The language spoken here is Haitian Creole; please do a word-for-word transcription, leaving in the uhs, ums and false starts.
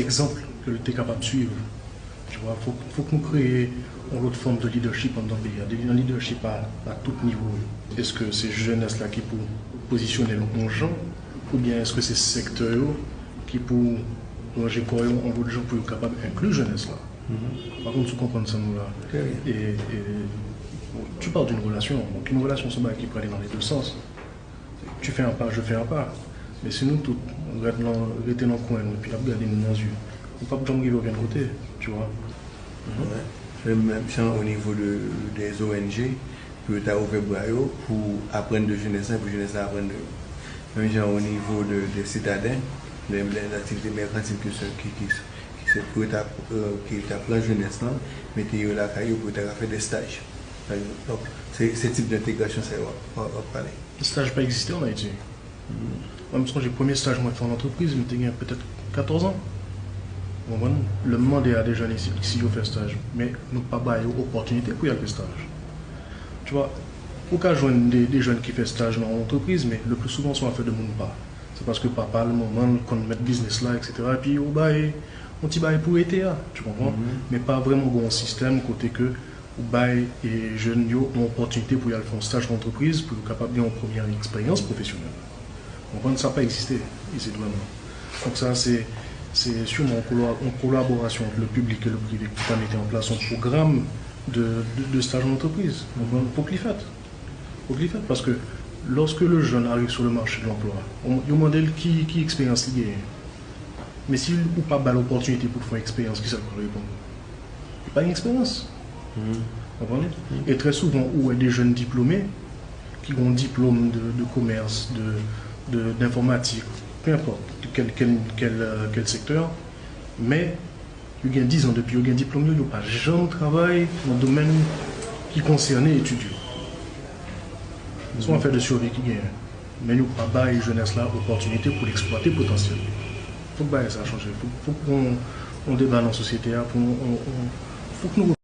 egzanp ke l te kapab swiv. Tu vois, fok, fok nou kreye yon lòt fòm de leadership anndan peyi a, de yon leadership a, a tout nivo yo. Èske se jenès la ki pou pozisyone l yon jan, oubyen èske se sektè yo ki pou ranje kò yo yon lòt jan pou yo kapab enkli jenès la? Mwen pa konn si w konprann sa m di la. E, e, tu parles d'une relation. Donk, yon relasyon se yon bagay ki prale dans les deux sens. Tu fais un pas, je fais un pas. Men si nou tout rete nan, rete nan kwen nou, epi ap gade nou nan zye, nou p ap janm rive okenn kote, tu vois. Menm jan o nivo de, des O N G, pou yo ta ouvè bra yo pou aprann de jenès la, pou jenès la aprann de yo. Menm jan o nivo de, de sitaden, de, de aktivite mèkantil ki se, ki, ki, ki se pou yo ta, ki ta pran jenès lan, mete yo lakay yo pou yo ta ka fè de staj. Donk, se, se tip de entegrasyon sa yo w ap, w ap pale. Staj pa egziste ann Ayiti. Mwen, m sonje premye staj mwen fè an antrepriz, m te gen petèt katòz an. Ou konprann? Lè m mande a de jèn isi si yo fè staj, men nou pa ba yo opòtinite pou y al fè staj. Tu vois, ou ka jwenn de, de jèn ki fè staj nan yon antrepriz, men le plus souvent se yon afè de moun pa. Se paske papa l, manman l konn mèt biznis la, et cetera. Epi yo bay yon ti bagay pou rete a, tu comprends? Men pa vrèman gen yon sistèm kote ke ou bay e, jèn yo yon opòtinite pou y al fè yon staj nan antrepriz, pou yo kapab gen yon premyè eksperyans pwofesyonèl. Ou konprann? Sa pa egziste isit vrèman. Donk sa se, se sûrement yon, kolab, yon kolaborasyon ant le piblik e le prive ki ta mete an plas yon pwogram de, de, de staj nan antrepriz. Ou konprann? Pou k li fèt. Fok li fèt, paske lorsque le jeune arrive sur le marché de l'emploi, yo mande l ki, ki eksperyans li genyen. Men si ou pa ba l opòtinite pou l fè yon eksperyans, kisa l pral reponn? Li pa gen eksperyans. Konprann? E trè souvan ou wè de jèn diplome ki gen yon diplòm de, de komès, de, de, d'informatik, peu importe, de quel, quel, quel, euh, quel secteur, men yo gen diz an depi yo gen diplòm yo, yo pa janm travay nan domèn ki konsène etid yo. Se yon afè de survie ki genyen. Men yo pa bay jenès la opòtinite pou l eksplwate potansyèl li. Fok bagay sa chanje. Fok, fok gen yon, yon deba nan sosyete a pou yon, yon, yon, fok nou